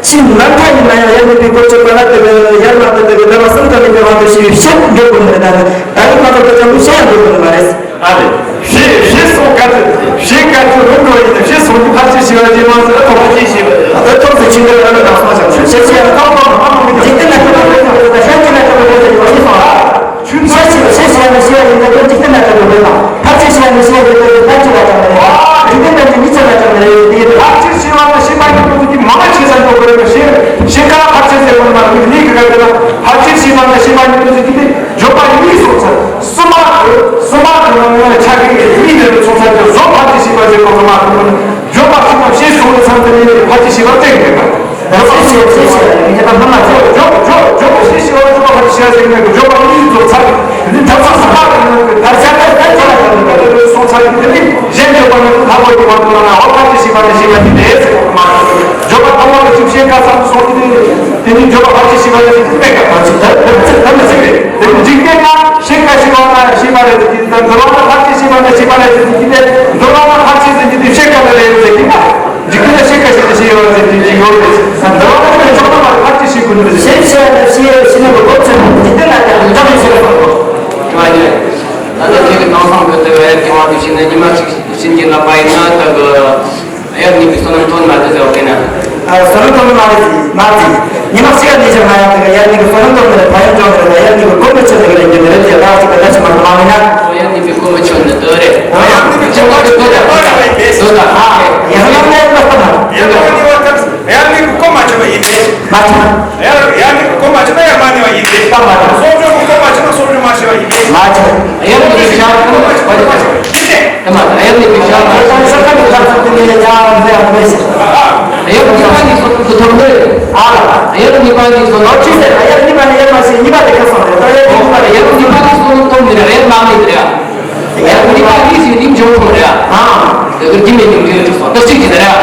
ཕྱིས་མ་མཐའ་ཡིན་ན་ཡང་ཡར་ནི་པའི་གོ་ཆོད་པ་ལ་དེ་གི་ཡར་མ་དེ་དེ་གི་ཟླ་བ་གསུམ་ཙམ་ཡིན་པའི་དབང་དུ་ཞེས་པའི་བཤད་འགྲོ་དགོས་ནི་རེད། ད་ནི་ད་ནི་ང་ཚོ་སྐད་ཆ་འདི་བཤད་ཡང་འགྲོ་དགོས་ནི་མ་རེད། ཨ་རེད། བཤད་བཤད་སོང་ག་ཚོད་བཤད་ག་ཚོད་རུང་འགྲོ་ཡིན་ན་བཤད་སོང་གི་ཕར་ཆེ་ཞེས་པ་དེ་མ་ཟེར་ཨ་ཐོག་མ་ཆེ་ཞེས་པ་དེ་ཨ་ཐོག་ཏུ་ཕྱིན་འགྲོ་ཡང་ན་ད་སོང་ཞབས་ཞུ་བཤད་ཆེ་ཡང་ཐོག་མ་མ་མ་མི་འཇིག་རྟེན་ན་ཐོག་མ་རེད་ན་ཤན་གྱི་ན་ཐོག་མ་རེད་ཟེར་བ་ཞེས་སོང་ཨ། ཆུ་ཚོད་ཆེ་ཞེས་པ་ཆེ་ཞེས་ཡང་ཞེས་ཡང་ཡིན་ན་འཇིག་རྟེན་ན་ཐོག་མ་རེད་དང་ཕར་ཆེ་ཞེས་ཡང་ཞེས་ཡང་ཡིན་ན་ཕར་ཆེ་ལ་ཅང་མ་རེད། འཇིག་རྟེན་ན་ནི་མི་ཆེ་ལ་ཅང་མ་རེད་དེ་ཡིན་ད། ཕར་ཆེ་ཞེས་པ་ན་ཤེས་པ་ཡིན་པོ་དེ་མ་མ་ཆེ་ས་འགྲོ་དགོས་རེད་པ་ཤེས་ཤེས་ཀ་ཕར་ཆེ་ཟེར་བ་ནི་མ་རེད་མི་གི་ག་ག་ལ་ཕར་ཆེ་ཞེས་པ་ན་ཤེས་པ་ཡིན་པོ་དེ་དེ་འཇོག་པ་ཡིན་སོང་ཚར། གསུམ་པ་གསུམ་པ་དེ་ནང་ལ་ཆ་གི་གཉིས་དེ་ཚོ་ཚར་གྱི་བཟོ་ཕར་ཆེ་ཞེས་པ་ཟེར་གོ་ཚོ་མ་གོ་ནི་བརྗོད་པ་ཞིག་དང་ཤེས་སོང་ནས་ཚང་དེ་ནས་ཕར་ཆེ་ཞེས་པ་སྟེང་མེད་པ། རོ་ཤེས་ཤེས་ཤེས་ཤེས་ཡ་ཡིན་ད་ཕ་མ་ཚོ། བརྗོད་བརྗོད་བརྗོད་པ་ཤེས་ཤེས་པ་བརྗོད་པ་ཕར་ཆེ་ཞེས་པ་ཟེར་ནས་བརྗོད་པ་གཉིས་ཚོ་ཚར་དེ་ནི་ཐབས་ས་ས་ཕར་དེ་ནང་གི་ཕར་ཆ་ཕར་ཆ་ལ་ཚར་ནས་ད་དེ་སོང་ཚར་དེ་ནི་གཞན་བརྗོད་པ་ནི་ཁ་ཁོ་གི་བར་དུ་ལ་ན་འོ་ཕར་ཆེ་ཞེས་པ་ནི་ཞེས་པ་ནི་རེད་ཟེར་བ་མ་རེད། བརྗོད་པ་ཐོག་མ་གི་ཅིག་ཤེས་ཀ་ཚང་སོང་དེ་ནི་དེ་ནི་བརྗོད་པ་ཕར་ཆེ་ཞེས་པ་ནི་ཞེས་པ་མེད་ཀ་ཕར་ཆེ་ད་ད་ད་ཟེར་རེད། དེ་འཇིག་རྟེན་ན་ཤེས་ཀ་ཤེས་པ་ན་ཤེས་པ་རེད་ཟེར་གྱི་འདུལ་བ་ན་ཕར་ཆེ་ཤེས་པ་ན་ཤེས་པ་རེད་ཟེར་གྱི་འདུལ་བ་ན་ཕར་ཆེ་ཟེར་གྱི་འདི་ཤེས་ཀ་ལ་རེད་ཟེར་གྱི་ན་འཇིག་རྟེན་ན་ཤེས་ཀ་ཤེས་ན་ཤེས་ཡོད་ཟེར་གྱི་ཡོད་རེད། འདུལ་བ་ན་ཤེས་ཀ་ཤེས་པ་ན་ཕར་ཆེ་ཤེས་དགོས་ནི་རེད། ཤེས་ཤེས་ན་ཤེས་ཤེས་ན་གོ་ཆེ་འཇིག་རྟེན་ན་ཀྱང་འདྲ་མི་ཤེས་པ་དང་། དེ་བ་ཡིན། ད་ལྟ་ཁྱེད་ཀྱི་གང་བསམ་གི་དེ་བས་དེ་བ་དེ་ཤེས་ན་ཉི་མ་གཅིག་ཕྱིན་གྱི་ལ་པ་ཡིན་ན་ད་གི། དབྱར་གནས་པའི་བསོད་ནམས་ཐོབ་ན་དེ་ཟེར་བ་དེ་ན། ཨ། བསོད་ནམས་ཐོབ་ན་མ་རེད་ཟེར་མ་རེད་ཟེར། ཉི་མ་གཅིག་ལ་ནས་ཀྱང་མ་ཡང་དེ་ག་དབྱར་གནས་ཀྱི་བསོད་ནམས་ཐོབ་ན་རེད། ཕ་ཡུལ་ཅོང་ནས་རེད། དབྱར་གནས་ཀྱི་གོ་མི་ཆོད་ནས་རེད། འདི་ནས་རེད་ཟེར་ད་ཅིག་ག་ད་ཅི་མ་གཏོགས་མ་མིན་ན། དབྱར་གནས་པའི་གོ་མི་ཆོད་ནས་དེ་རེད། དབྱར་གནས་པའི་ཆོད་ནས་དེ་རེད། དེ་ད་ཨ། ཡང་ན་ལས་མ་ཐོབ་ན། ཡང་ན་དབྱར་གནས་པའི་གོ་མ་ཆོད་པ་ཡིན་ཏེ། མ་ཆོད། དབྱར་དབྱར་གནས་པའི་གོ་མ་ཆོད་ན་ཡང་མ་ནི་བ་ཡིན་ཏེ། ད་མ་ཆོད། གསོ་སྦྱོང་གི་གོ་མ་ཆོད་ན་གསོ་སྦྱོང་མ་བྱས་པ་ཡིན་ཏེ། མ་ཆོད། དབྱར་གནས་པའི་ཆོད་ན་གོ་མ་ཆོད་པ་ཡིན་ཏེ། ཨེ་མ་དབྱར་གནས་པའི་ཞག་ལ་ས་ཁ་ནས་ཁ་ཚ་དེ་ནས་ཡང་ཡང་མེད་ཟེར། དབྱར་གནས་པ་ནི་སོ་སོ་ཐོབ་འདོད། ཨ་ལ། དབྱར་གནས་པ་ནི་སོ་ལོ་ཆི་ཟེར། དབྱར་གནས་པ་ནི་དབྱར་མ་ཟེར་གཉིས་པ་དེ་ཁ་སང་རེད། ད་དབྱར་གནས་པ་དབྱར་གནས་པ་ནི་སོ་སོ་ཐོབ་འདོད་རེད། དབྱར་མ་མེད་རེད། དབྱར་གནས་པ་ནི་ཟེར་ནི་འཇོག་ཐུབ་རེད། ཨ། དེ་གར་དེ་མེད་ནི་འདྲེན་ཐུབ་སོང་ད་གཅིག་གི་རེད།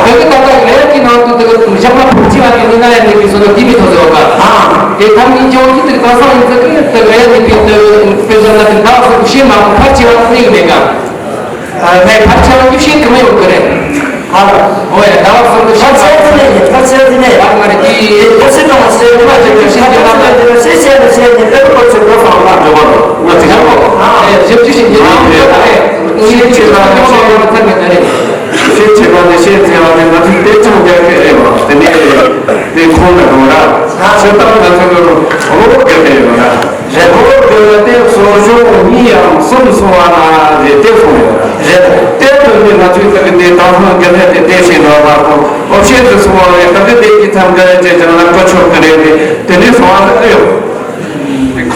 དེ་གི་ད་ལྟ་དབྱར་གྱི་ནང་དུ་དེ་གི་ཞག་མ་ཕོག་ཅི་བ་དེ་ནི་ན་ཡང་མེད་པའི་སོ་སོ་དེ་མི་ཐོབ་ཟེར་བ་ག་ཨ། དེ་ཐམ་གྱི་འཇོག་གི་དེ་གི་ད་སང་ཡིན་ཚེ་དེ་གི་དབྱར་གནས་པའི་དེ་དཔེ་བཟང་ན་དེ་ད་སོ་ཤེས་མ་ཕོག་ཕར་ཆེ་བ་ནི་མེད་ག་ཨ། ངས་ཕར་ཆེ་བ་ཉིད་ཤེས་གི་མི་ཡོང་གི་རེད། ཨ། ཨོ་ཡ། ཟླ་བ་གསུམ་དུ་ཕར་ཆེ་ཟིན་ནས་ཡིན། ཕར་ཆེ་ཟིན་ནས། ཨ་མ་རེད་དེ། ཨེ་ཁོ་སི་ཏོང་ཟེར་ནི་མ་ཅིག་ཤེས་ཀྱི་མ་རེད། ཤེས་ཤེས་ནས་ཤེས་ནས་ཨེ་ཁོ་ཚོས་གོ་སོང་ལ། འགྲོ་བ་ལ་ང་ཅིག་ཡང་གོ་ཨ། ཨེ་ཞིབ་ཅིག་ཤེས་ཀྱི་མ་རེད། ཨེ་ཤེས་ཆེ་བ་ནས་ཤེས་ཡོང་ཐར་མེད་ད་རེད། ཤེས་ཆེ་བ་ནས་ཤེས་ཆེ་བ་ནས་ང་ཚོས་དེ་ཅང་རྒྱག་གི་རེད་བ། དེ་ནས་དེ་ཁོང་ལ་འགྲོ་ར། ཤེས་སྟངས་ང་ཚོས་རོ་རྒྱག་གི་ཡོད་ར། རེད། འོ་དེ་ལ་དེ་སོར་ཤོག་གཉིས་ཡང་གསུམ་སོང་བ་ན་རེད་དེ་སོང་ཡོད་རེད། དེ་དོན་དེ་ང་ཚོས་ད་གི་དེ་དང་ཐོག་འགན་ལྷད་དེ་དེ་བྱས་འགྲོ་བ་དང་ཨོ་ཤེས་དུ་སོང་བ་རེད། ད་གི་དེ་གི་ཐམ་ག་རེ་བྱས་ཀྱང་ལ་གོ་ཆོད་གི་རེད་དེ་དེ་ནས་སོང་བ་ད་གི་ཡོད།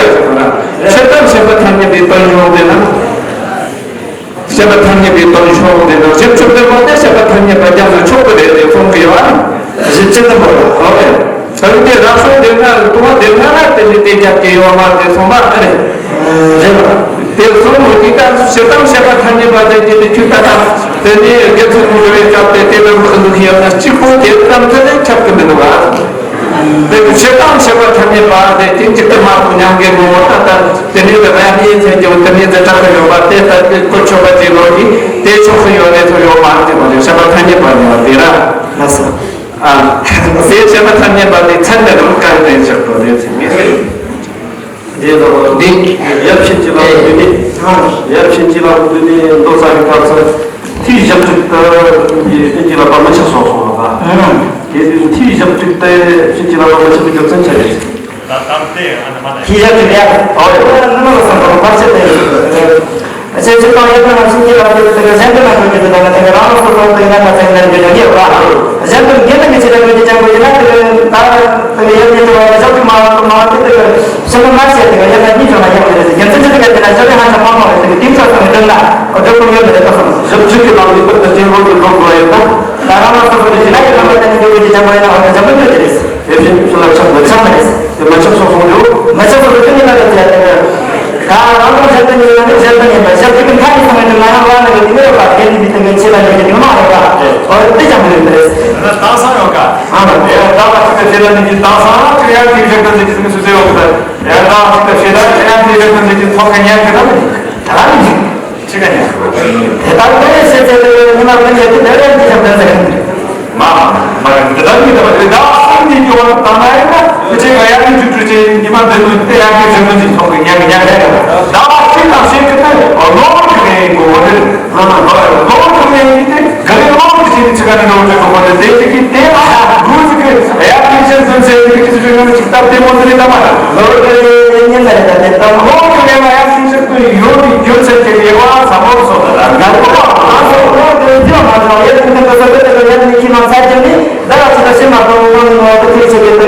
རྒྱག་ཆོག་གི་ར། བྱེད་སྟངས་བྱེད་པ་ཐ་སྙད་པའི་དོན་ཡོང་དེ་ན། བྱེད་པ་ཐ་སྙད་པའི་དོན་ཤོག་དེ་དང་བཞི་བཅུ་བདུན་པ་དེ་བྱེད་པ་ཐ་སྙད་པ་རྒྱབ་ན་ཆོག་གི་རེད་དེ་གསུང་གི་ཡོད་ཨ། བཞི་བཅུ་བདུན་པ་ལ་ཧོ་རེད། ད་རིང་དེ་རབ་བྱུང་སྡེ་ལྔ་དུ་བ་སྡེ་ལྔ་ལ་དེ་ནི་དེ་རྒྱབ་ཀྱི་ཡོད་མ་དེ་གསུངས་པ་ཨ་རེད། རེད་པ། དེ་གསུང་མོ་དེ་ལྟར་བྱེད་སྟངས་བྱེད་པ་ཐ་སྙད་པ་དེ་དེ་ནི་ཁྱོད་ད་ལྟ་དེ་ནི་དགེ་ཚུལ་མོ་རེ་བྱབ་སྟེ་དེ་ལམ་ཁུ་ལུ་ཡོད་ན་གཅིག་པོ་དེ་ཙམ་དེ་ལས་ཁྱབ་ཀྱི་མི་འདུག་ཨ། དེ་བྱེད་སྟངས་བྱེད་པ་ཐ་སྙད་པ་དེ་དེ་གཅིག་ཏུ་མ་གཏོགས་མྱང་གི་ངོ་བོ་ད་ལྟ་དེ་ནས་ལ་ཡང་ཡིན་ཚེ་ཀྱང་དེ་ནས་འཛིན་གྲྭ་གི་ཡོད་པ་དེ་ལྟར་དེ་བཀོད་ཆོག་པ་ཅིག་ལོ་གིས་དེ་ཆོག་གི་ཡོད་རེད་ཚོ་ཡོད་མ་རེད་དེ་མ་རེད་བྱེད་པ་ཐ་སྙད་པ་ཡིན་པ་དེ་ར། ལགས་སོ། ཨ། དེ་བྱེད་པ་ཐ་སྙད་པ་དེ་ཚན་དེ་རང་ག་རེ་ཆགས་པ་རེད་ཟེར་གི། འདི་ལ་འདི་ཡབ་ཆེན་གྱི་ལག་ཏུ་ནི་ཡབ་ཆེན་གྱི་ལག་ཏུ་ནི་མདོ་རྩ་གི་སྐབས་སུ་མཐིལ་ཞབས་བྲིས་ཏེ་བྱིན་གྱིས་བརླབས་པ་མི་ཆགས་སོ་གསུངས་པ། དེ་དུས་མཐིལ་ཞབས་བྲིས་ཏེ་བྱིན་གྱིས་བརླབས་པ་མི་ཆགས་པའི་རྒྱུ་མཚན་ཅི་རེད། ཤེས་བྱ་ཅིག་ཡ། ཨོ་ཡ། ནུ་མ་སང་དང་བར་ཆད་དེ། ཞེས་བྱ་དང་ཡོད་ན་ཤིང་གི་ལ་དེ་དེ་གཞན་དུ་ན་འགྲོ་རྒྱུ་དེ་དང་དེ་རང་སོ་སོ་དེ་ན་ད་ཚན་ལ་འགྲོ་རྒྱུ་ཡོད་པ། གཞན་དུ་འགལ་ན་མི་བྱེད་ན་འགྲོ་རྒྱུ་ཅན་པོ་ཡིན་ན་དེ་ད་དེ་ཡོད་ཀྱི་དེ་བ་ཞབས་ཀྱི་མ་མ་དེ་དེ་ཞིང་མ་ཤེས་དེ་ཡོད་ན་གཉིས་ཀྱང་ཡོད་པ་རེད། རྒྱུ་མཚན་ཅི་དེ་ག་དེ་ན་ཞབས་ཀྱི་ཧ་ཅང་མང་མང་རེད། དེ་དེང་ཚོ་སོང་དོན་ལ་འགྲོ་དགོས་ཡོད་པ་རེད། ད་སོང་། ཞབས་ཀྱི་ལམ་ནི་པར་དུ་སྤྱན་རོལ་དུ་འགྲོ་དགོས་ཡོད་ན། ད་རང་ལ་སོ་སོ་ནི་ཞི་ལ་ཡི་རང་ལ་བརྟེན་ནས་འགྱུར་བའི་ཅན་པོ་ཡིན་ན་འོ་ན་འཇམ་པོ་འགྱུར་གྱི་རེད། དེ་བཞིན་ཕྱི་ལ་ཆགས་པ་ཆགས་པ་རེད། དེ་མ་ཆགས་སོགས་སོང་འགྱུར། མ་ཆགས་སོགས་སུ་ཀུན་ནས་ལ་ལ་ཟེར་ཡ་དེ་ག་ད་རང་རང་གཞན་དོན་ཡིན་ན་ནི་གཞན་དོན་ཡིན་པ་ཞབས་ཀྱི་ཀུན་ཁ་ནས་སོང་བའི་དོན་ང་རང་བླ་ན་གི་དེ་ནི་ཡོད་པ་དེ་ནི་དེ་དོན་གྱི་ཆེད་ལ་ཡོད་ཀྱི་དོན་མ་རེད་པ། འོ་དེ་ཅང་མི་ཡོད་པ་རེད། ད་སང་ཡོད་ཀ་ཨ་ད་ད་ད་ད་ད་དེ་ལ་ནི་ད་སང་ཁྲི་ཡང་དེ་བཞག་ད་ཟེར་གྱི་སུ་ཟེར་ཡོད་པ་ད་ད་ད་ད་ཁྲི་ཡང་དེ་བཞག་ད་ཟེར་གྱི་ཐོག་ག་ཉན་གི་ད་ད་ད་ནི། ཅི་ག་ཉན། དེ་ལྟར་དེ་ཡི་ཤེས་བྱ་དེ་ཉི་མ་ཀུན་ནས་དེ་ལས་འདི་བྱ་འདོད་ཟེར། མ་མ་འདི་ལྟར་མི་འདོད་པ་དེ་དག་སེམས་ཀྱི་སྐྱོ་བ་དང་ན་ཡང་ན་དེ་ཅིག་ཡར་ནི་ཅུ་ཅུ་ཅེ་ཉི་མ་འདི་ནི་དེ་ཡར་གྱི་བྱ་འདོད་ཅིག་ཐོག་གི་ཉན་གི་ཉན་གི་ད་ཤེས་དང་ཤེས་ཀྱི་དེ་ལོག་གི་ནས་གོ་བ་དེ་ལོག་གི་ནས་ཡིན་ཏེ་ག་རེ་ལོག་གི་ཅིག་ཅི་ག་ནས་ལོག་གི་གོ་བ་དེ་དེ་ཅིག་གི་དེ་ལ་དགུ་ཅིག་གི་ཡར་གྱི་བྱ་འདོད་ཟེར་གི་ཅིག་ཅིག་ཅིག་ཅིག་ལྟ་བདེ་མོ་དེ་རེད་ད་མ་ལོག་གི་ནས་ཡིན་ན་རེད་ད་དེ་ལྟ་ལོག་གི་ནས་ཡར་གྱི་ཡོད་པའི་རྒྱུ་མཚན་གྱི་དབྱེ་བ་ཟབ་མོ་སོགས་དང་ལྡན་པ་ལ་ང་ཚོ་ལོ་དེ་ཚོ་མ་ཚང་ཡོད་ཀྱི་མཐུན་པ་ས་ཁུལ་དེ་ཚོ་ཡོད་ཀྱི་ཁྱིམ་མ་ཚ་རྒྱུ་ནི་ཟླ་བ་གཅིག་དང་ཕྱི་མ་གཏོང་གཏོང་ནི་ངོ་བོ་དེ་ཚོ་གི་དེ་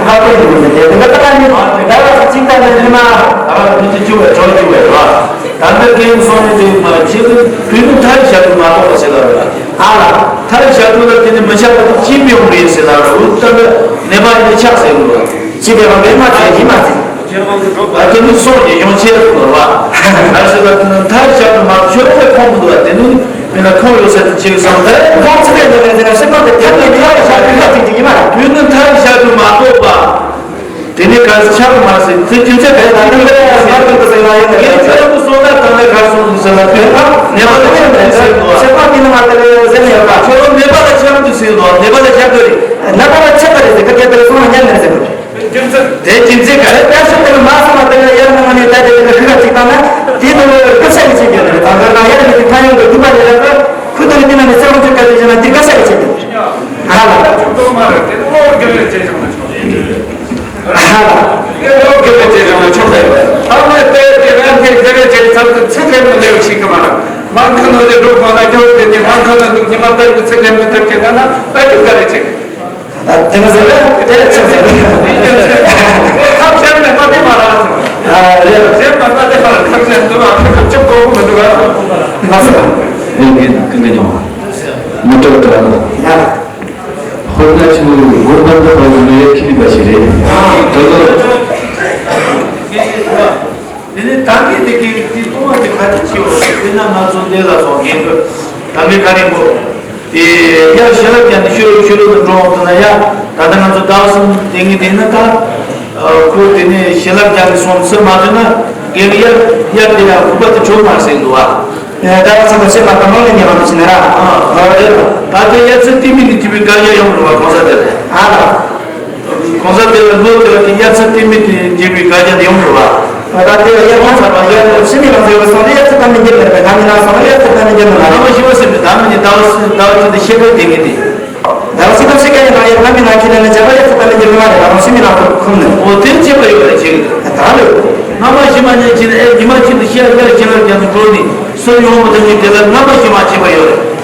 ཧ་གོ་ཡོང་གི་མི་འདུག་དེ་འདི་ག་ད་ནི་ཟླ་བ་གཅིག་ཙམ་ནས་ཕྱི་མ་ཨ་མི་ཚེ་བཅུ་བའི་གྲོགས་བཅུ་བའི་རེད་བ། ད་ལྟ་རྒན་སོང་ནས་དེ་མ་ཁྱེད་ཀྱི་དུས་ནི་མཐའ་ཡི་ཞག་ཏུ་མ་གཏོགས་པ་ཟེར་ལ་རེད་བ། ཨ་ལ། མཐའ་ཡི་ཞག་ཏུ་ལ་དེ་ནི་མི་ཆགས་པ་དང་སྐྱིད་པའི་ཡོང་གི་ཡིན་ཟེར་ལ་རེད་བ། ད་ལྟ་ནད་པ་ཡིན་ན་ཆགས་ཟེར་གི་རེད་བ། ཅི་བས་རང་བས་མ་བྱས་ཡིན་མ་བྱས། ཨ་དེ་ནི་སོང་ཡི་ཡོང་ཆེད་དུ་རེད་བ། ཨ་ཟེར་ལ་དེ་ནི་མཐའ་ཡི་ཞག་ཏུ་མ་ཤོར་བའི་ཁོང་དུ་འདུག་བ། དེ་ནི་མི་ལ་ཁོང་ཡོད་ས་དེ་ཅིག་བསམ་ད་ཁོང་ཚེ་བའི་ནང་ནས་ཟེར་ན་སེམས་པ་དེ་ཐར་ནས་མཐའ་ཡི་ཞག་ཏུ་ལ་དེ་ཅིག་ཡིན་མ་རེད། དུས་ནི་མཐའ་ཡི་ཞག་ཏུ་མ་གཏོགས་པ། དེ་ནི་ག་ཆགས་མ་སྲིད་དེ་རྒྱུ་མཚན་དེ་ལ་ནི་ལས་ཡང་ཡང་དུ་ཟེར་ན་ཡང་དེ་ཁྱོད་ཚོ་སོང་ན་གང་ལ་གར་སོང་དུ་ཟེར་ན་དེ་ནི་ནད་པ་ལ་ཆགས་དུ་ཟེར་དོ། ཆགས་པ་དེ་ནི་ང་ལྟ་ལས་ཟེར་ནས་ཡོད་པ། ཁྱོད་རང་ནད་པ་ལ་ཆགས་དུ་ཟེར་དོ། ནད་པ་ལ་ཆགས་དུ་རེད། ན་ ད་ལྟ་ཆད་པ་རེད་ཟེར། ཁ་སྐད་དེ་སོང་ན་ཉན་ནས་ཟེར། རྒྱུ་མཚན། དེ་རྒྱུ་མཚན་ག་རེ། དཔེ་ཤོད་དེ་ལ་མ་སོང་བ་དེ་ལ་ཡར་ནང་ནས་ད་དེ་ལ་ཁུ་ཁ་ཅིག་བཏང་ན་དེ་དུ་སྐུ་ཚེ་གི་ཆེད་ཀྱི་རེད། ད་ག་ན་ཡར་ནས་དེ་ཕན་ཡོན་གི་སྡུག་པ་ལས་རག་གི། ཁུ་དུ་ལ་དེ་ན་ནས་སེ་ཁོང་ཆུ་ཁ་ཅིག་བྱས་ན་དེ་སྐུ་ཚེ་གི་ཆེད་ཀྱི། ཧ་ལ། ཅུང་ཏོག་མ་རེད། དེ་ལོ་དགེ་བའི་བྱས་བྱུང་ན་ཆོག་ཧ་ལ། དེ་ལོ་དགེ་བའི་བྱས་བྱུང་ན་ཆོག་པས། ཨ་མ་དེ་དེ་རང་གི་དགེ་བའི་བྱས་ཚར་དུ་ཚིག་ལེན་མི་ལེའུ་ཞིག་གི་མ་རེད། མ་ཁ་ནོ་དེ་འགྲོ་གོང་ན་ཁྱོད་དེ་དེ་མ་ཁ་ནོ་འདུག་ཉི་མ་ལྟར་གི་ཚིག་ལེན་མི་ཐུབ་ཀྱི་ན་ན་ད་ཅུང་ག་རེ་བྱེད། ད་དེ་མ་ཟེར་ན་དེ་ཆགས་ཟེར། ཁ་བྱས་ནས་མ་དེ་མ་རག་ཟེར། ཨ་རེད། བྱས་མ་ན་དེ་མ་རག་ཁ་བྱས་འདུག་ཨ་ཁ་ཁ་ཅུང་གོ་གོ་མི་འདུག་ཨ། མ་ཟེར། ཨེ་ངས་ཀུན་གྱི་མྱོང་བ། མི་སྤྲོ་སྤྲོ་བ། ཡ། དཔེར་ན་ཆུ་མོ་གི་སྒོ་འཕར་འདི་བར་ནས་ཡར་ཁྱེར་བ་ཞིག་རེད། དེ་ལ། དེ་ནས་ད་གིན་དེ་གིན་དེ་གཏོང་བ་དེ་ག་དེ་བྱེད་འོ། དེ་ན་ང་ཚོ་འདི་ལ་སོང་ངེས་འདུག་ད་མི་ག་རེ་གོ། དེ་ཡར་ཞལ་ལག་བརྒྱབ་ནས་ཤུ་རུ་ཤུ་རུ་ནས་འགྲོ་འོང་དུ་ན་ཡ། ད་ལྟ་ང་ཚོ་ཟླ་བ་གསུམ་དེ་ངེས་དེ་ན་ད། ཁོ་དེ་ནས་ཞལ་ལག་བརྒྱབ་ནས་སོང་ཚུར་མ་ཐོན་ན་རྒན་ཡར་ཡར་དེ་ཡང་ཁུག་པ་དེ་བྲོ་མ་ཟེར་འདུག་བ། ད་བ་ཚ་དང་བཤད་པ་དང་ནོར་ལེན་ཉེ་བ་དང་ཕྱིན་ན་ར། ཨ་རེད། ད་ལྟ་དབྱར་ཚེས་སྟོན་མི་དེ་བྱེད་པའི་བཀའ་རྒྱ་ཡོང་རུང་བ་གོང་ས་དེ་ལ། ཨ་ལ། གོང་ས་དེ་ལ་ལོ་དེ་ལ་དེ་དབྱར་ཚེས་སྟོན་མི་དེ་བྱེད་པའི་བཀའ་རྒྱ་དེ་ཡོང་རུང་བ། ད་ལྟ་དེ་ལ་དབྱར་ཁོང་ཚ་བ་ཡོད་ལ་ཕྱི་མི་ལ་འཛེར་བ་སོང་ལ་དབྱར་ཚེས་སྟོན་མི་འགྱུར་མེད་པའི་ང་མི་ན་སོང་ལ་དབྱར་ཚེས་སྟོན་མི་འགྱུར་མེད་ལ། ཨ་མ་ཤི་བ་སེམས་ནི་ད་མི་ནི་ཟླ་བ་ཟླ་བ་དེ་འདི་ཤེས་དགོས་དེ་ངེས་དེ། ཟླ་བ་ཚེས་ཐམས་ཅད་ཀ་ཡི་ནང་ཡོད། ང་མི་ན་ཁྱེད་ལ་ནི་བྱ་བ་ཡོད་ཚེ་ད་ནི་འགྱུར་མ་རེད། ང་རང་ཤི་མི་ན་ཁོ་ཁུམ་ནས། འོ་དེ་བྱེད་པ་ཡོད་རེད་ཅིག་ད་ལོས། སྔ་མ་ཤི་མ་ཉན་ཕྱིན་ཨེ་ཉི་མ་ཁྱེད་དུ་ཤི་ཡ་ཡར་ཁྱེད་ལ་རྒྱ་མི་འགྲོ་ནི་སུ་ཡོང་བ་དེ་ནི་དེ་ལ་སྔ་མ་ཤི་མ་བྱེད་པ་ཡོད་རེད།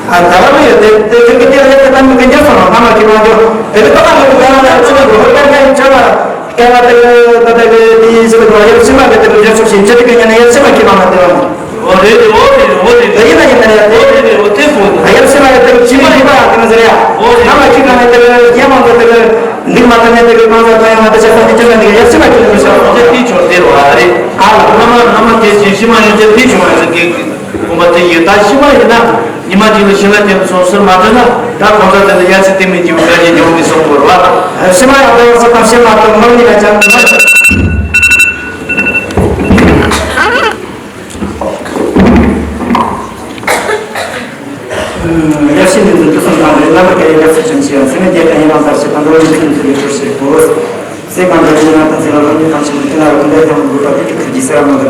ཨ་ད་ལ་མི་ཡོད་དེ་དེ་དེ་གི་དེ་ལ་ཡོད་ཚེ་ད་ནི་གི་འགྱུར་སོང་ན་སྔ་མ་ཁྱེད་མ་འགྱུར་དེ་གི་ད་ལ་ཡོད་དེ་ད་ལ་ཡོད་ཚེ་ན་འགྲོ་ཧོ་ད་ཡ་ཡིན་ཆ་ལ། སྐལ་བ་དེ་གི་ད་ལྟ་གི་དེ་ཡིན་ཟེར་གི་འདུག་ཡབ་ཕྱི་མ་གི་དེ་གི་རྒྱལ་ཚོགས་ཤིག་ཅི་དེ་གི་ཉན་ན་ཡབ་ཕྱི་མ་གི་མ་མ་དེ་བ་མ། འོ་རེད་རེད། འོ་རེད་རེད། འོ་རེད། ད་ཡིན་ན་ཡིན་ན་ཡ་དེ། འོ་རེད་རེད། འོ་དེ་གོ་ནི། ཡབ་ཕྱི་མ་གི་དེ་གི་ཕྱི་མ་ཡིན་པ་ཡ་དེ་མ་ཟེར་ཡ། འོ་རེད། ང་མ་ཁྱི་གང་ནས་དེ་གི་རྒྱལ་མང་གི་དེ་གི་འདི་མ་ཐ་ནས་དེ་གི་གང་ཟག་ཐོན་ཡོང་ང་དེ་ཆ་ས་དེ་ཅི་ན་དེ་གི་ཡབ་ཕྱི་མ་གི་དེ་མི་ཤ་ཚོ་དེ་དེ་ཆོར་དེ་རོ་ཨ་རེད། ཨ་ལ། ང་མ་ང་མ་དེ་ཅི་ཕྱི་མ་ཡོང་ཅི་དེ་ཆོ་མ་ཟེར་གི་གོམ་པ་དེ་ཡོད། ད་ཕྱི་མ་ཡིན་ན། ཉི་མ་གཅིག་ལ་ཞིང་ལ་ཐེམ་སོང་ཟེར་མ་ཐོན་ན་ད་གོང་ས་དེ་ལ་ཡ་ཚིག་དེ་མིན་གྱི་བཀའ་རྒྱ་འཇོག་མི་སོང་བར་བ། ཕྱི་མ་ཡང་དེ་བར་ས་དང་ཕྱི་མ་དང་མང་ཉིད་ལ་ཅང་མ། ཡ་ཤི་ནི་འདི་དུ་སོང་དང་རེད། བླ་མ་སྐད་ཡིག་ལ་ཚིག་ཅན་ཞིག་ཡང་སེམས་མེད་རྒྱལ་ཁ་ཡིན་ལ་འདར་ཞིག་དང་འགྲོ་བའི་ཚུལ་དུ་ཡོད་པར་ཞིག་གོ། སེ་གང་འདྲ་ཞིག་ན་དང་སེ་ལ་རང་ཉིད་དང་ཞིག་ནི་དེ་ལ་རང་འདྲ་ཡང་དགོས་པ་དེ་གི་ཐུགས་ཀྱི་སེ་ར་མ་འདར།